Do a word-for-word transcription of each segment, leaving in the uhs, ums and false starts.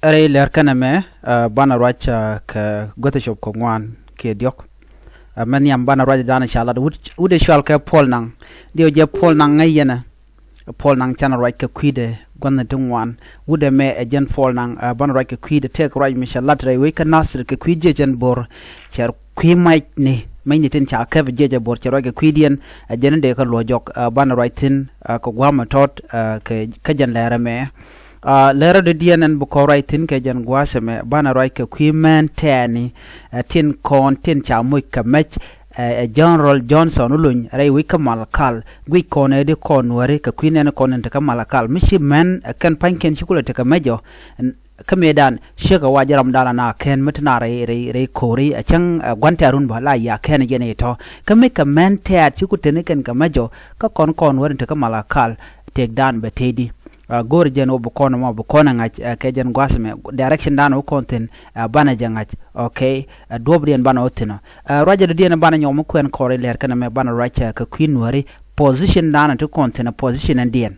Rɛy lɛr kɛnɛ mɛ, banɛ ruac kɛ guäth cop kɛ ŋuan kiɛ diɔ̱k. Mɛ nhiam banɛ ruac danɔ ca lat wut, wut ɛ cual kɛ Paul Nang. Diɛw jɛ Paul Nang ŋäc yɛnɛ. Paul Nang canɛ ruac kɛ kui̱dɛ gua̱thni ti ŋuan. Wut ɛmɛ ɛ jɛn Paul Nang, banɛ ruac kɛ kui̱dɛ tëëk ruac mi cɛ lat rɛy wec kä Nasir kɛ kui̱ jiɛc ɛn Bor. Cɛ kui̱ macni, macni tin ca kɛp jiɛc ɛ Bor cɛ ruac kɛ kui̱diɛn. Ɛ jɛn in dee kä luɔ̱c jɔk, banɛ ruac thi̱n kɛ gua̱a̱mɛ tɔt kɛ kä jɛn lɛr ɛmɛ. Lɛr rɔ dee diɛn ɛn bi kɔn ruac thi̱n kɛ jɛn gua̱a̱th ɛmɛ, banɛ ruac kɛ kui̱ mɛn tɛɛni tin kɔn tin ca moc kɛ mɛc. Ɛ General Johnson Oluny rɛy wec kä Malakal, guic kɔn ɛ di kɔn Nuääri kɛ kui̱ nɛn kɔn in te kä Malakal mi ci mɛn ɛ kɛn pa̱nykiɛn ci kulɛ te kɛ mɛc ɔ. Kä mëëdan ciek ɛ wa jɛ ram da̱a̱n la na kɛn mi te na rɛy rɛy rɛy ko̱ri ɛ cäŋ ɛ gua̱n tɛ̈run bä la ya kɛn jɛn i̱ tɔ̱ kä mi kɛ mɛn tɛ̈t ci ku teni kɛn kɛ mɛc ɔ. Kä kɔn kɔn Nuääri in te kä Malakal tëkdan bɛ tëëdi. Go̱o̱r jɛn wä bi kɔn ɛmɔ bi kɔn ɛ ŋa̱c kɛ jɛn gua̱a̱th ɛmɛ direction dan wä kɔn thi̱n. Banɛ jɛ ŋa̱c, okay. Duɔ̱ɔ̱pdiɛn banɛ wä thi̱n ɔ. Ruacɛ dɔ̱diɛn banɛ nyɔk mi kuɛn kɔri lɛr kɛnɛ mɛ banɛ ruac kɛ kui̱ Nuääri position dan ti kɔn thi̱n ɛ position ɛn diɛn.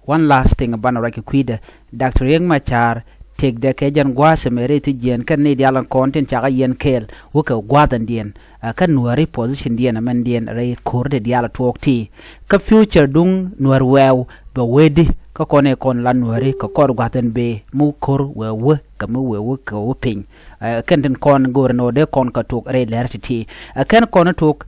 One last thing banɛ ruac kɛ kui̱dɛ, Doctor Riek Machar tëkdɛ kɛ jɛn gua̱a̱th ɛmɛ rɛy thi jiɛn kɛn ni diaal kɔn tin cakɛ yɛn kɛɛl wä kɛ gua̱a̱th ɛn diɛn. Kä Nuääri position diɛn ɛmɛn diɛn rɛy ko̱r ti diaal tuɔɔk ti. Kä future duŋ Nuäär wɛɛw bɛ wee di kä kɔn ɛ kɔn la Nuääri kɛ kɔr gua̱th ɛn bee mi ko̱r wee wee kɛ mi wee wee kɛ wee piny. Kɛn tin kɔn go̱o̱r ɛn ɣöö dee kɔn kɛ tuɔɔk rɛy lɛr ti ti. Kɛn kɔn tuɔɔk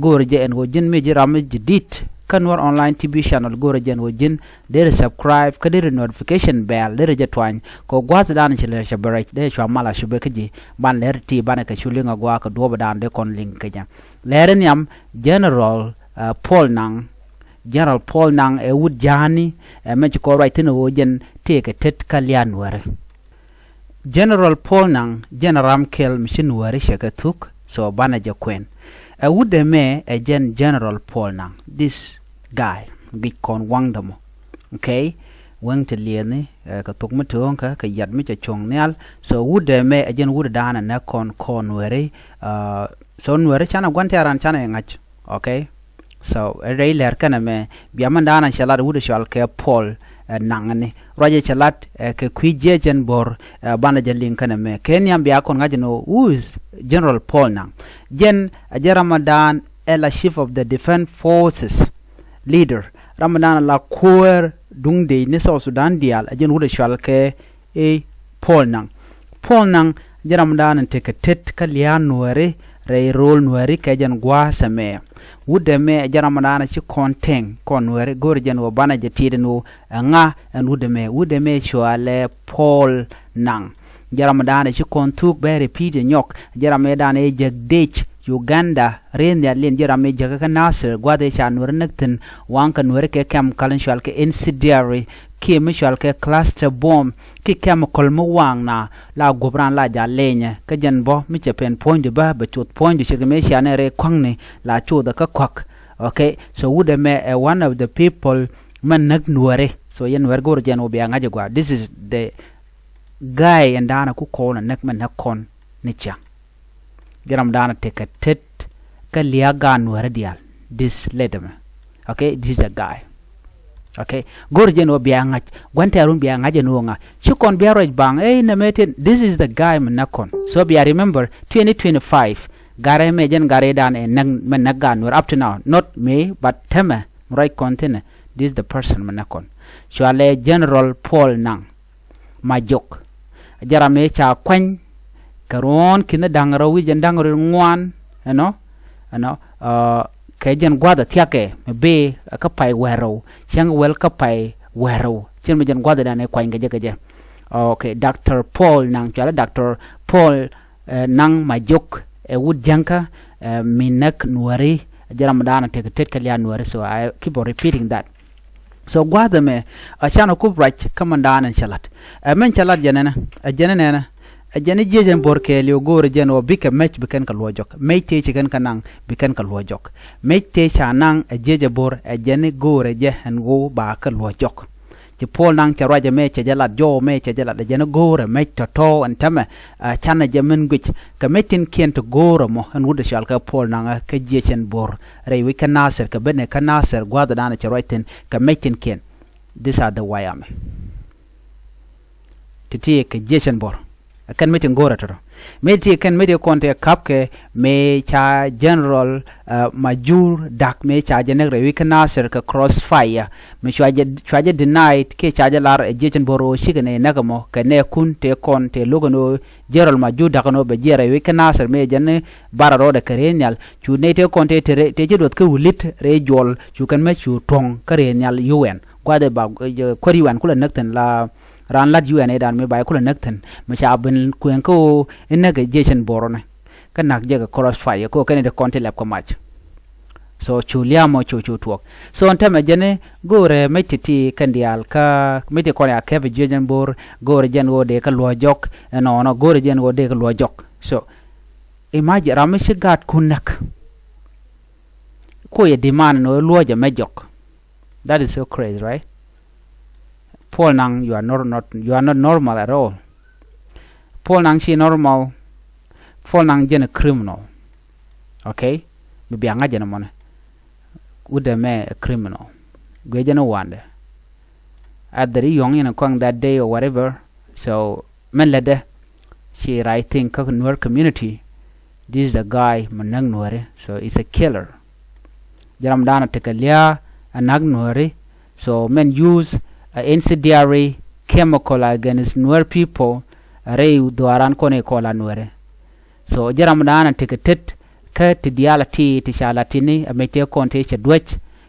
go̱o̱r jɛ ɛn ɣöö ji̱n mi ji̱ ram mi ji̱ di̱t kä Nuer Online T V channel go̱o̱r jɛ ɛn ɣöö ji̱n deri subscribe kä deri notification bell deri jɛ tuany kɛ gua̱th dan ci lɛr cɛ bɛ rɛc dee cua mal a cupɛ kä ji̱. Ban lɛr ti banɛ kɛ cu liŋ a gua̱a̱ kɛ duɔ̱ɔ̱p dan dee kɔn liŋ kɛ jɛ. Lɛr in yam General Paul Nang. General Paul Nang ɛ wut ja̱a̱ni ɛ mɛ ci kɔn ruac thi̱n ɛ ɣöö jɛn tëëkɛ tet kä lia̱a̱ Nuääri. General Paul Nang jɛn ram kɛl mi ci Nuääri cɛ kɛ thuk, so banɛ jɛ kuɛn. Ɛ wut ɛmɛ ɛ jɛn General Paul Nang, this guy guic kɔn waŋdɛ mɔ. Okay. Wäŋ ti liɛɛni kɛ thuk mi töŋkä kɛ yat mi cɛ cuɔ̱ŋ nhial. So wut ɛmɛ ɛ jɛn wut dan ɛ nɛ kɔn kɔn Nuääri. So Nuääri canɛ gua̱n tɛ̈ran canɛ ɛ ŋa̱c. Okay. So rɛy lɛr kɛnɛ mɛ bia mɛn da̱a̱n a cɛ lat wut cɔal kɛ Paul Nang ni ruacɛ cɛ lat kɛ kui̱ jiɛc ɛn Bor. Banɛ jɛ liŋ kɛnɛ mɛ kɛ nhiam bia kɔn ŋa̱c ni who is General Paul Nang. Jɛn a jɛ ram a da̱a̱n ɛ la chief of the defense forces leader, ram a da̱a̱n a la kuäär duŋ dec ni South Sudan diaal a jɛn wut cɔal kɛ i̱ Paul Nang. Paul Nang jɛ ram da̱a̱n in tekɛ tet kä lia̱a̱ Nuääri rɛy ro̱o̱l Nuääri kɛ jɛn gua̱a̱th ɛmɛ. Wut ɛmɛ jɛ ram da̱a̱n ci kɔn tɛŋ kɔn Nuääri go̱o̱r jɛn wä banɛ jɛ ti̱i̱t ɛn wä ɛŋa ɛn wut ɛmɛ. Wut ɛmɛ cɔalɛ Paul Nang. Jɛ ram da̱a̱n ci kɔn thuk bɛ repeat ɛ nyɔk. Jɛ ram ɛ da̱a̱n ɛ jek dec Uganda rɛy nhial liɛn jɛ ram ɛ jek kä Nasir gua̱th ɛ ca Nuääri näk thi̱n. Waŋ kɛ Nuääri kɛ kɛm kal in cɔal kɛ incendiary kiɛ mi cɔal kɛ cluster bomb ki chemical mi waŋ na la guɔ̱p raan la jal lenyɛ kä jɛn bä mi cɛ pɛn puɔ̱nydu bä bɛ cuoth puɔ̱nydu ce̱tkɛ mëë cia nɛ rɛy kua̱ŋni la cuoth kä kua̱k. Okay. So wut ɛmɛ ɛ one of the people mɛ näk Nuääri. So yɛn Nuääri go̱o̱r jɛn wä bia ŋa̱c ɛ gua̱a̱, this is the guy ɛn da̱a̱n ɛ ku kɔn ɛ näk mɛ näk kɔn ni ciaŋ. Jɛ ram da̱a̱n a tekɛ tet kä lia̱a̱ gaat Nuääri diaal. This lady mɛ. Okay, this is the guy. Okay. Go̱r jɛn wä bia ŋa̱c gua̱n tɛ̈run bia ŋa̱c ɛn wä ŋa̱ ci kɔn bia ruac baŋ ɛ inɛ mɛ tin, this is the guy mɛ näk kɔn. So bia remember twenty twenty-five garɛ mɛ jɛn garɛ dan ɛ näk mɛ näk gaat Nuääri up to now, not me but tämɛ mɛ ruac kɔn thinɛ. This is the person mɛ näk kɔn. Cɔalɛ General Paul Nang Majok. Jɛ ram ëë ca kuany kɛ ruɔ̱ɔ̱n ki̱n da̱ŋ rɛw wi̱c jɛn da̱ŋ rɛw ŋuan ɛnɔ ɛnɔ kɛ jɛn gua̱th a thia̱kɛ mɛ bëë kä pay wɛɛr rɛw cäŋ wäl kä pay wɛɛr rɛw cin mɛ jɛn gua̱th dan ëë kuany kɛ jɛ kɛ jɛ. Okay, Doctor Paul Nang, cɔalɛ Doctor Paul Nang Majok ɛ wut jäŋkä mi näk Nuääri. Jɛ ram da̱a̱n a tekɛ tet kɛ lia̱a̱ Nuääri, so I keep on repeating that. So gua̱a̱th ɛmɛ a canɛ kup ruac kä mɛn da̱a̱n ɛn cɛ la̱t. Ɛ mɛn cɛ la̱t jɛn ɛnɛ, ɛ jɛn ɛnɛ, ɛ jɛn jiɛc ɛn Bor kɛɛliw go̱o̱rɛ jɛn ɣöö bikɛ mɛc bi kɛn kɛ luɔ̱c jɔk. Mɛc tëë ci kɛn kɛ naŋ bi kɛn kɛ luɔ̱c jɔk. Mɛc tëë ca naŋ ɛ jiɛc ɛ Bor ɛ jɛn go̱o̱rɛ jɛ ɛn ɣöö ba kɛ luɔ̱c jɔk. Ci Paul Nang cɛ ruac ɛmɛ cɛ jɛ lat jɔw ɛmɛ cɛ jɛ lat ɛ jɛn go̱o̱rɛ mɛc tɔ̱tɔ̱ ɛn täämɛ. Canɛ jɛ min guic kɛ mɛc tinkiɛn ti go̱o̱rɛ mɔ ɛn wut ɛ cɔal kɛ Paul Nang kä jiɛc ɛn Bor rɛy wec kä Nasir kɛ ben ɛ kä Nasir gua̱a̱th ɛ da̱a̱n ɛ cɛ ruac thi̱n kɛ mɛc tinkiɛn. These are the White Army. ti kɛ jiecɛn buɔr. Kɛn mi ti go̱o̱rɛ tɔ̱tɔ̱ mi ti kɛn mi ti kɔn ti kap kɛ mi ca General Majur Dak mi ca jɛ näk rɛy wi̱c kä Nasir kɛ crossfire mi cua jɛ denied kiɛ ca jɛ lar ɛ jiecɛn buɔr ɣöö cikɛ nɛ näk ɛmɔ kɛ nɛ kun ti kɔn ti lo̱k ɛn ɣöö General Majur Dak ɛn ɣöö bɛ jiɛɛr rɛy wi̱c kä Nasir mi jɛn bar a rɔɔdɛ kɛ rɛy nhial cu nɛ ti kɔn ti ti ci duɔth kä wi̱lit rɛy juɔl cu kɛn mɛ cu tuɔ̱ŋ kä rɛy nhial U N gua̱dhɛ ba kuäär U N kulɛ näk thi̱n la raan lat U N A dan mi ba kulɛ näk thi̱n mi ca ben kuëŋ kä ɣöö in näk ɛ jiecɛn buɔr ni kä nak jɛ kɛ crossfire kä ɣöö kɛn in ti kɔn ti lɛp kɛ mac. So cu lia̱a̱ mɔ cu cu tuɔɔk. So ɛn tämɛ jɛn go̱o̱rɛ mec ti ti kɛn diaal kä mec ti kɔn ya kɛp jiecɛn buɔr go̱o̱rɛ jɛn ɣöö dee kä luɔ̱c jɔk ɛnɔnɔ go̱o̱rɛ jɛn ɣöö dee kä luɔ̱c jɔk. So imagine ram mi ci gaatkun näk. Kuɔ yɛ demand ɛn ɣöö luɔ̱c ɛmɛ jɔk. That is so crazy, right? Puɔl Naŋ, you are not, not, you are not normal at all. Puɔl Naŋ ci normal. Puɔl Naŋ jɛn a criminal. Okay? Mi bia ŋa̱c jɛn a mɔnɛ. Wut ɛmɛ a criminal. Guiɛ jɛn a wandɛ. At the yɔ̱ŋ in a kɔaŋ that day or whatever. So mɛn lätdɛ ci right thing kä Nuer community. This is the guy mi näk Nuɛri, so it's a killer. Jɛ ram dan a tekɛ lia̱a̱ a näk Nuɛri. So mɛn use a incendiary chemical against Nuer people. A rɛy dhuaaran kɔn i̱ kɔla Nuɛri. So jɛ ram dan a tekɛ tet kä ti diaal a ti ti ca la tini a mec tëë kɔn tëë cɛ duäc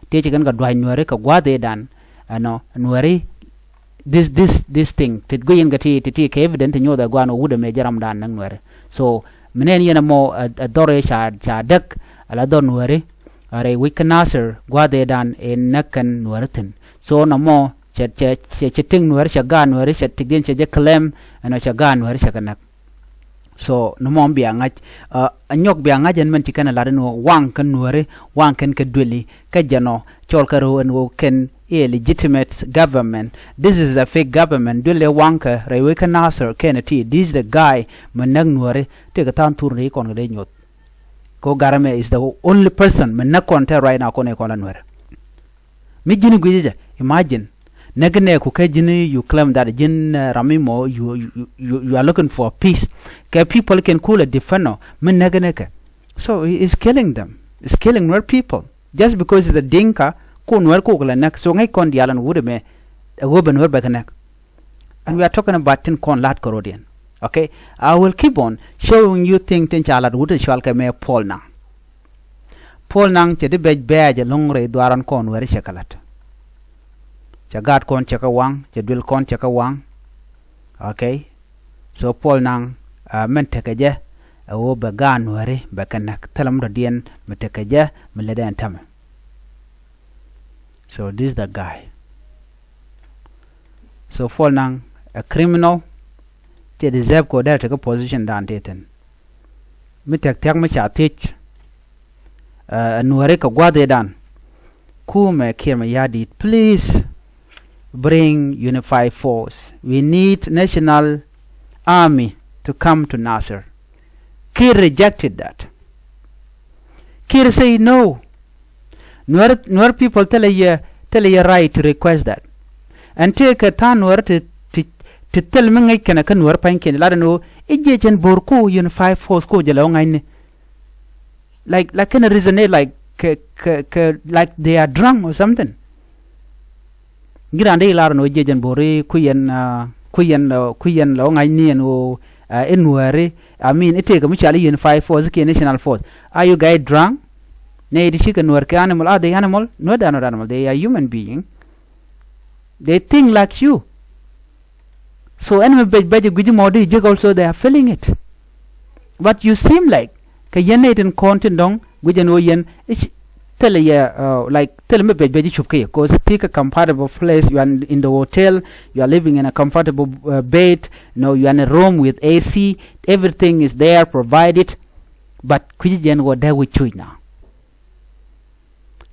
tëë cɛ kɛn kɛ dua̱c Nuɛri kɛ gua̱a̱th ëëdan. Ɛnɔ Nuɛri this this this thing ti guic in kɛ ti ti ti kɛ evident ti nyoth ɛ guan ɔ wut ɛmɛ jɛ ram dan näk Nuɛri. So mi nɛn yɛn ɛmɔ ɛ dhɔr ɛ ca ca däk ala dhɔr Nuɛri. A rɛy wi̱c kä Nasir gua̱a̱th ëëdan ɛ näk kɛn Nuɛri thi̱n. So nɔmɔ cɛ cɛ cɛ cɛ tiŋ Nuɛri cɛ gaat Nuɛri cɛ tikdiɛn cɛ jɛ claim ɛnɔ cɛ gaat Nuɛri cɛ kɛ näk. So ni mɔ bia ŋa̱c a nyɔk bia ŋa̱c ɛn mɛn ci kɛn a lat ɛn ɣöö waŋ kɛn Nuääri waŋ kɛn kɛ duëli kä jɛn ɔ cɔl kɛ röö ɛn ɣöö kɛn i̱ a legitimate government. This is a fake government. Duëli waŋ kɛ rɛy wec kä Nasir kɛn a ti this the guy mɛ näk Nuääri tëëkɛ tha̱a̱ŋ thur ni kɔn kɛ dee nyoth. Kɛ ɣöö garɛ mɛ is the only person mɛ näk kɔn tɛ right now kɔn i̱ kɔn la Nuääri. Mi ji̱n guic jɛ imagine näk nɛ ku kä ji̱n you claim that ji̱n ram mi mɔ you, you, you, you are looking for peace. Kɛ people kɛn kulɛ defend ɔ mi näk nɛ kɛ. So he is killing them. Is killing Nuer people just because the Dinka ku Nuer ku kɛ lɛ näk. So ŋäc kɔn diaal ɛn wut ɛmɛ ɛ ɣöö bɛ Nuer bɛ kɛ näk. And we are talking about tin kɔn lat kɛ rɔdiɛn. Okay, I will keep on showing you thing tin ca lat wut ɛ cual kɛ mɛ Puɔl Naŋ. Puɔl Naŋ cɛ di bɛc bɛɛc ɛlɔ̱ŋ rɛy dhuaaran kɔn wɛri cɛ kɛ la̱t. Cɛ gaat kɔn cɛ kɛ waŋ, cɛ duel kɔn cɛ kɛ waŋ. Okay. So Puɔl Naŋ mɛn tekɛ jɛ ɛ ɣöö bɛ gaat Nuääri bɛ kɛ näk thilɛ mi dɔ̱diɛn mi tekɛ jɛ mi lɛ dɛn tämɛ. So this the guy. So Puɔl Naŋ a criminal. Cɛ deserve kɛ ɣöö dee tekɛ position dan tëë thi̱n. Mi thia̱k thia̱k mi ca thiec ɛ Nuääri kɛ gua̱a̱th ëëdan. Kumɛ Kiir Mayardit, please bring unified force. We need national army to come to Nasir. Kiir rejected that. Kiir say no. Nuer, Nuer people thilɛ yɛ, thilɛ yɛ right to request that. Ɛn tëëkɛ tha̱a̱ŋ Nuer ti, ti, ti thil mi ŋäc kɛnɛ kä Nuer pa̱nykiɛn lat ɛn ɣöö i̱ jiɛc ɛn bo̱o̱r ku unified force ku jɛ lɛ ɣöö ŋa̱cni. Like, like kɛn a reason ɛ like kɛ, kɛ, kɛ, like they are drunk or something. Ji̱n raan dee ilar ɛn ɣöö jiɛc ɛn bo̱o̱r i̱ ku yɛn, ku yɛn, ku yɛn lɛ ɣöö ŋa̱cni ɛn ɣöö i̱ Nuääri. I mean i̱ tëëkɛ mi cɔal i̱ unified force kiɛ national force. Are you guys drunk? Nɛ ti cikɛ Nuäär kɛ animal. Are they animal? No, they are not animal. They are human being. They think like you. So ɛn mi bɛc bɛc gui̱ci mɔ di ji̱k also they are feeling it. But you seem like kɛ yɛn nɛy tin kɔn tin dɔ̱ŋ gui̱c ɛn ɣöö yɛn thilɛ yɛ like thilɛ mi bɛc bɛc i̱ cup kä yɛ cause thi̱i̱ kɛ comfortable place, you are in the hotel, you are living in a comfortable bed, you know, you are in a room with A C, everything is there provided. But kui̱ci jɛn ɣöö dee wi̱c cuc na.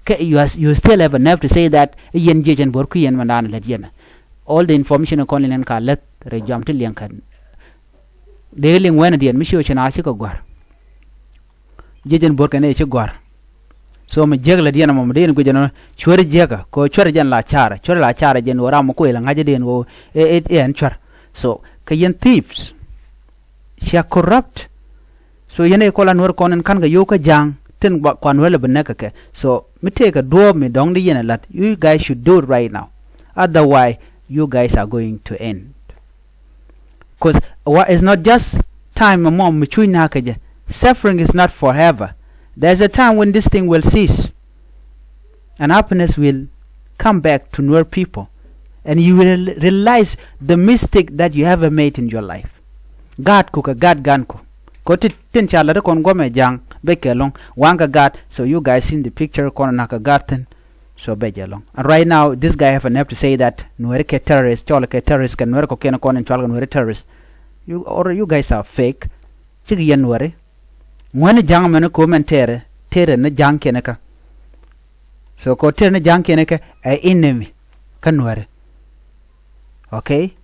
Kɛ you are, you still have a nerve to say that i̱ yɛn jiɛc ɛn bo̱r kui̱ yɛn mɛn da̱a̱n lät yɛn. All the information in kɔn in ɛn ka läth rɛy jɔam ti liɛŋ kɛn. Dee liŋ wɛn adiɛn mi ci ɣöö ci na cikɛ gua̱r. Jiɛc ɛn bo̱r kɛn ëë ci gua̱r. So mi jiäk lät yɛn ɛmɔ mi dee yɛn guic ɛn ɣöö cuäri jiäkä kɛ ɣöö cuäri jɛn la carɛ, cuäri la carɛ jɛn ɣöö ram mi kuël ɛ ŋa̱cä dee yɛn ɣöö ɛ, ɛ, ɛ ɛn cuär. So kɛ yɛn thieves. Cia corrupt. So yɛn ɛ kɔn la Nuäri kɔn in ka̱n kɛ yio̱w kä Ja̱a̱ŋ tin kua Nuäri lɛ bi näk kɛ kɛ. So mi tëëkɛ duɔ̱ɔ̱p mi dɔ̱ŋ di yɛn ɛ la̱t, you guys should do it right now. Otherwise, you guys are going to end. Cause what is not just time mɔ mi cuc na kɛ jɛ. Suffering is not forever. There's a time when this thing will cease. And happiness will come back to Nuer people. And you will realize the mistake that you ever made in your life. Gaat ku kɛ gaat gan ku. Kɔ ti tin ca lat kɔn guɔmɛ Ja̱a̱ŋ bɛ kɛ lɔŋ waŋ kɛ gaat. So you guys seen the picture kɔn na kɛ gaat thin. So bɛ jɛ lɔŋ. And right now this guy have enough to say that Nueri kɛ terrorist, cɔl kɛ terrorist, kɛ Nueri kɔ kɛn kɔn in cɔl kɛ Nueri terrorist. You, or you guys are fake. Cik yɛn Nueri. Ŋuɛni Ja̱a̱ŋ mɛni ko mɛn tɛɛrɛ, tɛɛrɛ ni Ja̱a̱ŋ kɛn kä. So ko tɛɛrɛ ni Ja̱a̱ŋ kɛn kä ɛ enemy kä Nueri. Okay?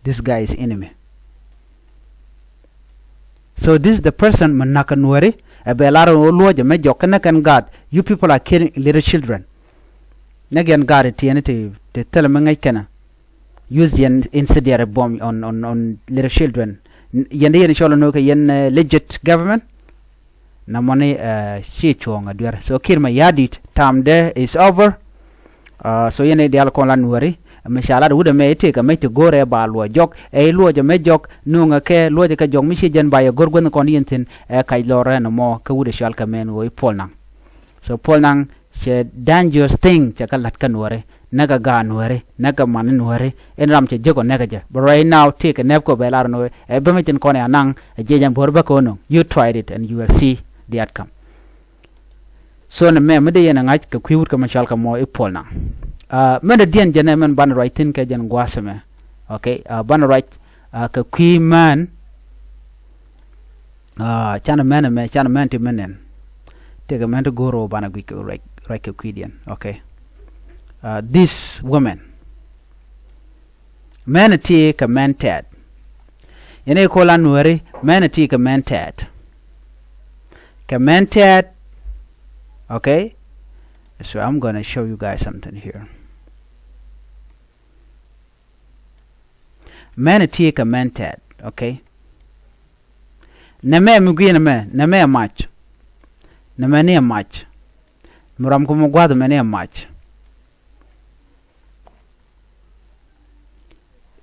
This guy is enemy. So this is the person mi nak kä Nueri. Ɛ bɛ lar ɔ luɔcɛ mɛ jɔk kä näk kɛn gaat. You people are killing little children. Näk yɛn gaat tiɛni ti, ti thilɛ mi ŋäc kɛnɛ. Use yɛn incendiary bomb on, on, on little children. Yɛn di yɛn cɔl ni kɛ yɛn, uh, legit government. Na mɔni, uh, ci cuɔ̱ŋ a duer. So Kiir Mayardit, time de is over. Uh, so yɛn dial kɔn la Nueri. Mi ca lat wut ɛmɛ itek ɛmɛ ti go̱rɛ ba luɔ jɔk. Ɛ luɔcɛ mɛ jɔk. Nuŋɛ kɛ luɔcɛ kɛ jɔk mi ci jɛn ba yɛ go̱r guänh kɔn yɛn thin. Ɛ kac lɔrɛ ni mɔ kɛ wut ɛ cual kɛ mɛn ɣöö i puɔl naŋ. So puɔl naŋ cɛ dangerous thing cɛ kɛ la̱t kä Nueri, näk kɛ gaat Nueri, näk kɛ mani Nueri, in ram cɛ jek ɔ näk kɛ jɛ. But right now tëëkɛ nɛp kɛ bɛ lar ni wee ɛ bä mi tin kɔn ya naŋ ɛ jiɛc ɛn bo̱r bä kɛ wä no̱ŋ. You tried it and you will see the outcome. So ni mɛ mi dee yɛn ɛ ŋa̱c kɛ kui̱ wut kɛ mɛ cɔal kɛ mɔ i puɔl naŋ. Mɛn dee diɛn jɛn ɛ mɛn banɛ ruac thi̱n kɛ jɛn gua̱a̱th ɛmɛ. Okay, banɛ ruac kɛ kui̱ mään. Canɛ mɛn ɛmɛ, canɛ mɛn ti mɛn nɛn. Tëëkɛ mɛn ti go̱o̱r ɣöö banɛ guic kɛ ruac, ruac kɛ kui̱diɛn. Okay. This woman. Mɛn ti kɛ mɛn tɛɛt. Yɛn i̱ ko̱l an Nueri, mɛn ti kɛ mɛn tɛɛt. Kɛ mɛn tɛɛt. Okay. So I'm gonna show you guys something here. Mɛn ti kɛ mɛn tɛɛt. Okay. Nɛmɛ mi gui̱n ɛmɛ, nɛmɛ ɛ mac. Nɛmɛ ni ɛ mac. Mi ram kum mi gua̱th ɛmɛ ni ɛ mac.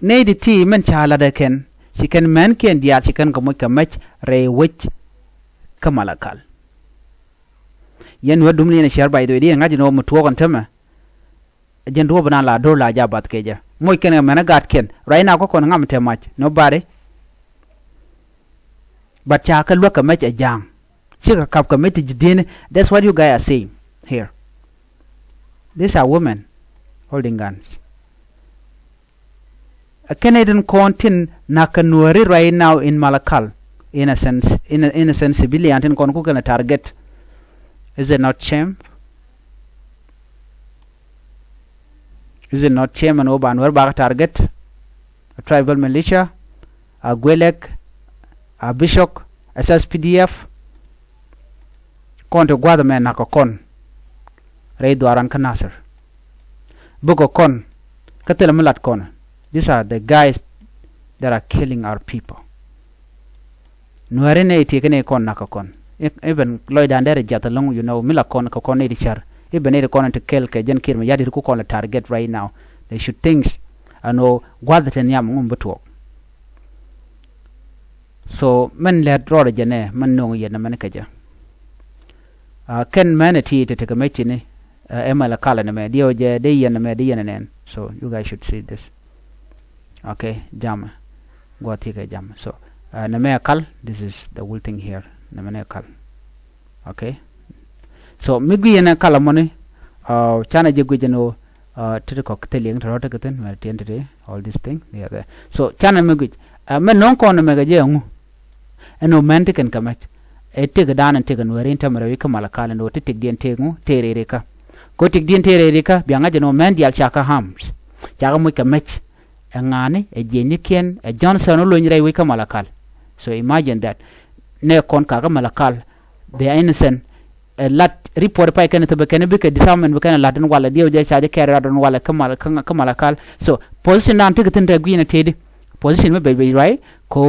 Nɛy ti ti mɛn ca latdɛ kɛn, ci kɛn mɛnkiɛn diaal ci kɛn kɛ moc kɛ mɛc rɛy wec kä Malakal. Yɛn wä dum ni yɛn ciɛr bac dhoi di yɛn ŋa̱c ni wä mi tuɔɔk ɛn tämɛ. Jɛn duɔ̱ɔ̱p inan la do̱r la ja̱ bath kecä. Moc kɛn kɛ mɛn ɛ gatkiɛn. Ruacna kä kɔn ŋam tɛ mac. Nobody. But ca kɛ luäk kɛ mec ɛ ja̱a̱ŋ. Cikɛ kap kɛ mec ti ji̱di̱n. That's what you guys are saying here. These are women holding guns. Ɛ kɛn ɛ tin kɔn tin nak kɛ Nueri right now in Malakal. Innocent, inno-, innocent civilian tin kɔn ku kɛn ɛ target. Is it not shame? Is it not shame ɛn ɣöö ba Nuer bakɛ target? A tribal militia, a Gwelek, a Bishop, a S S P D F. Kɔn ti gua̱th ɛmɛ nakä kɔn rɛy dhuaaran kä Nasir. Bikɛ kɔn kä thilɛ mi lat kɔn. These are the guys that are killing our people. Nuääri nɛy ti kɛ nɛy kɔn nakä kɔn. Even lɔcdan derɛ jiath ɛlɔ̱ŋ, you know, mi la kɔn kɛ kɔn nɛy ti cär. Even nɛy ti kɔn ti kɛl kɛ jɛn Kiir Mayardit ku kɔn lɛ target right now. They should think ɛn ɣöö gua̱th ti nhiam ŋum bi tuɔɔk. So mɛn lɛt rɔɔdɛ jɛ nɛ mɛn no̱o̱ŋ yɛn mɛn kɛ jɛ. Kɛn mɛn ɛ ti ti tekɛ mɛ tini. Ɛ Malakal ɛn mɛ diɛw jɛ dee yɛn mɛ dee yɛn nɛn. So you guys should see this. Okay, jamɛ. Guɔ thiekɛ jamɛ. So nɛ mɛ kal, this is the whole thing here. Nɛ mɛ nɛ kal. Okay. So mi gui yɛn kal mɔni. Canɛ jɛ gui jɛ ni wä. Titi kɔk thil yɛn tɔrɔ tekɛ thin mɛ tiɛn titi all this thing. So canɛ mi gui. Mɛ no̱o̱ŋ kɔn mɛ kɛ jɛ ɛŋu. Ɛn ɣöö mɛn ti kɛn kɛ mɛc. Ɛ tëk dan ɛn tëk ɛn wee rin tämɛ rɛw ikä Malakal ɛn ɣöö ti tëkdiɛn tëk ŋu tëë rɛy rikä. Kɛ ɣöö tëkdiɛn tëë rɛy rikä bia ŋa̱c ɛn ɣöö mɛn diaal ca kä harmed. Ca kä moc kɛ mɛc. Ɛ ŋa̱a̱ni, ɛ jiɛcnikiɛn, ɛ Johnson ɣä lony rɛy wec kä Malakal. So imagine that. Nɛ kɔn kakä Malakal. They are innocent. Ɛ lat report pay kɛn thop kɛn bikɛ disarmament bi kɛn lat in walɛ diɛw jɛ ca jɛ kɛɛr rat in walɛ kä Malakal. So position dan tëk thin tɛ gui̱n ɛ tëëdi. position mi bɛc bɛc ruac ko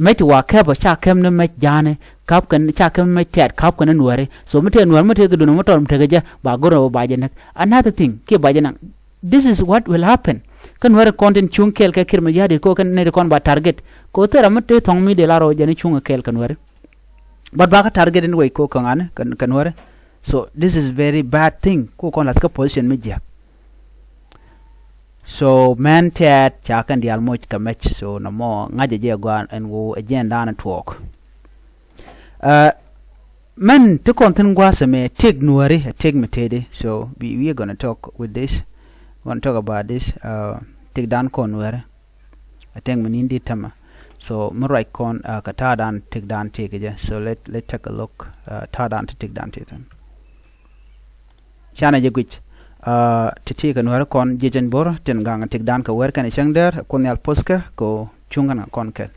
mec ti wa kɛpä ca kɛm ni mec ja̱a̱ni kap kɛn ca kɛm mec tɛt kap kɛn ni nuɛri. So mi tëë nuɛr mi tëë kɛ dun mi tɔr mi tëë kɛ jɛ ba go̱r ni ba jɛ näk. Another thing kiɛ ba jɛ naŋ. This is what will happen. Kä nuɛri kɔn tin cuŋ kɛɛl kɛ kir mi ya̱a̱ dit ko kɛn ni ti kɔn ba target ko thera mi tëë thɔŋ mi dee la rɔ jɛ ni cuŋ kɛɛl kɛ nuɛri. But ba kä target in wec ko kɛ ŋa̱ni kɛ nuɛri. So this is very bad thing ko kɔn lath kä position mi jiäk. So mɛn tɛɛt ca kɛn diaal moc kɛ mɛc so nɔmɔ ŋa̱cɛ jɛ gɔaa ɛn ɣöö ɛ jɛn da̱a̱n tuɔɔk. Mɛn ti kɔn thi̱n gua̱a̱th ɛmɛ tëk nuääri ɛ tëk mi tëëdi. So we, we are gonna talk with this, gonna talk about this. Tëk da̱a̱n kɔn nuääri ɛ tëk mi ni̱n di̱t tämɛ. So mi ruac kɔn kɛ ta̱a̱ da̱a̱n tëk da̱a̱n tëk jɛ. So let, let take a look. Ta̱a̱ da̱a̱n ti tëk da̱a̱n tëk thi̱n. Canɛ jɛ guic ti ti kɛ nuääri kɔn jiecɛn bo̱r tin gaŋ tik dan kɛ wɛr kɛn cäŋ dɛr kun nhial pothkɛ kɛ cuŋ kɛn kɔn kɛl.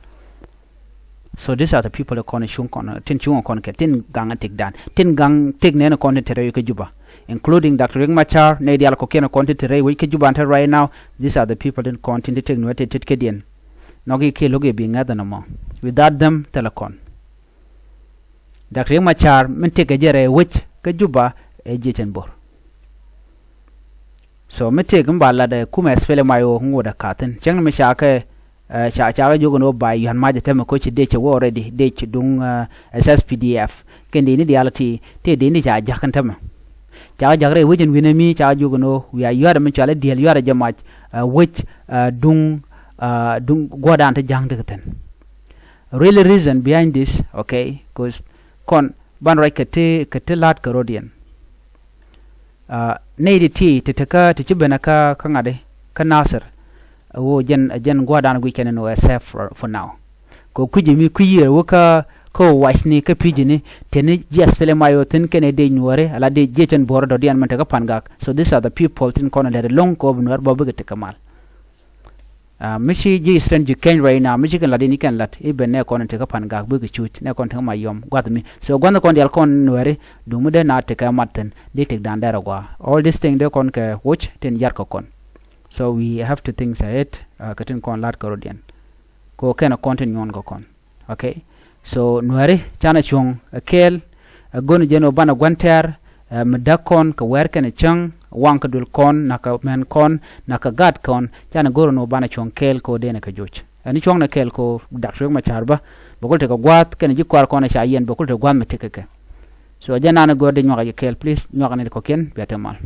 So these are the people kɔn cuŋ kɔn tin cuŋ kɔn kɛl tin gaŋ tik dan tin gaŋ tik nɛn kɔn tin te rɛy kä Juba, including Doctor Riek Machar nɛy diaal kɔkiɛn kɔn tin te rɛy wec kä Juba te right now. These are the people tin kɔn tin ti tik nuääri ti tit kädiɛn. Nhɔk i̱ kiɛ lo̱k i̱ bi ŋäth ɛn ɛmɔ. Without them thilɛ kɔn. Doctor Riek Machar min tëkɛ jɛ rɛy wec kä Juba ɛ jiecɛn bo̱r. So mi tëk mi ba lat ɛ kumɛ SPLM-IO ŋot ɛ ka̱thi̱n cäŋ ni mi ca kɛ ca ca kɛ jiök ɛn ɣöö ba yua̱n mac ɛ tämɛ koci dec cɛ wä already dec duŋ SSPDF kɛn dec ni diaal ti ti dec ni ca ja̱k ɛn tämɛ. Ca kɛ ja̱k rɛy wec ɛn wi̱nɛ mi ca kɛ jiök ɛn ɣöö wiaa yua̱t ɛ mi cɔal i̱ diɛl yua̱t ɛ jɛ mac wec duŋ duŋ guɔ̱dan ti ja̱ŋ ti kɛ thi̱n. Really reason behind this, okay, cause kɔn ban ruac kɛ ti kɛ ti la̱t kɛ rɔ̱diɛn. Nɛy ti ti ti ti kä ti ci ben kä kä ŋa̱di kä Nasir. Wo jɛn jɛn gua̱dan guic kɛn ni wɛ safe for, for now. Kɛ kui̱c mi kui̱ yiër wä kä kä wac ni kä pi̱c ni teni jiɛth pili may wä thin kɛn dec nuɔri ala dec jiɛc cɛn buɔri dɔ̱diɛn mɛn te kä Pangak. So these are the people thin kɔn lɛt loŋ kɛ wä bi nuɔr bä bikɛ ti kä mal. Mi ci ji̱ Eastern ji̱ keny right now mi ci kɛn lat in i̱ kɛn lat i̱ ben nɛ kɔn in tekä Pangak bikɛ cuc nɛ kɔn tekä Mayom gua̱th mi. So gua̱th kɔn dial kɔn nuɛri duŋ mi dee na tekä mat thi̱n di tek dan dɛr agua. All this thing dee kɔn kɛ wuc tin jar kɛ kɔn. So we have to think ahead kɛ tin kɔn lat kɛ rɔ̱diɛn. Kɛ kɛn kɔn tin nyuɔn kɛ kɔn. Okay. So nuääri canɛ cuɔ̱ŋ ɛ kɛɛl ɛ go̱n jɛn ɔ banɛ gua̱n tɛ̈r. Mi däk kɔn kɛ wɛ̈r kɛnɛ cäŋ waŋ kɛ duël kɔn nakä mɛn kɔn nakä gat kɔn canɛ go̱r ɔ ni ɔ banɛ cuɔ̱ŋ kɛɛl kɛ ɔ denɛ kɛ joc. Ɛn cuɔ̱ŋnɛ kɛɛl kɛ ɔ Doctor Riek Machar bä bɛ kul tekɛ gua̱a̱th kɛnɛ ji̱ kɔaar kɔn ɛ ca yiɛn bɛ kul tekɛ gua̱a̱th mi tekɛ kɛ. So jɛn nanɛ go̱r di nyuakä jɛ kɛɛl, please nyuakä ni di kɔ̱kiɛn bia te mal.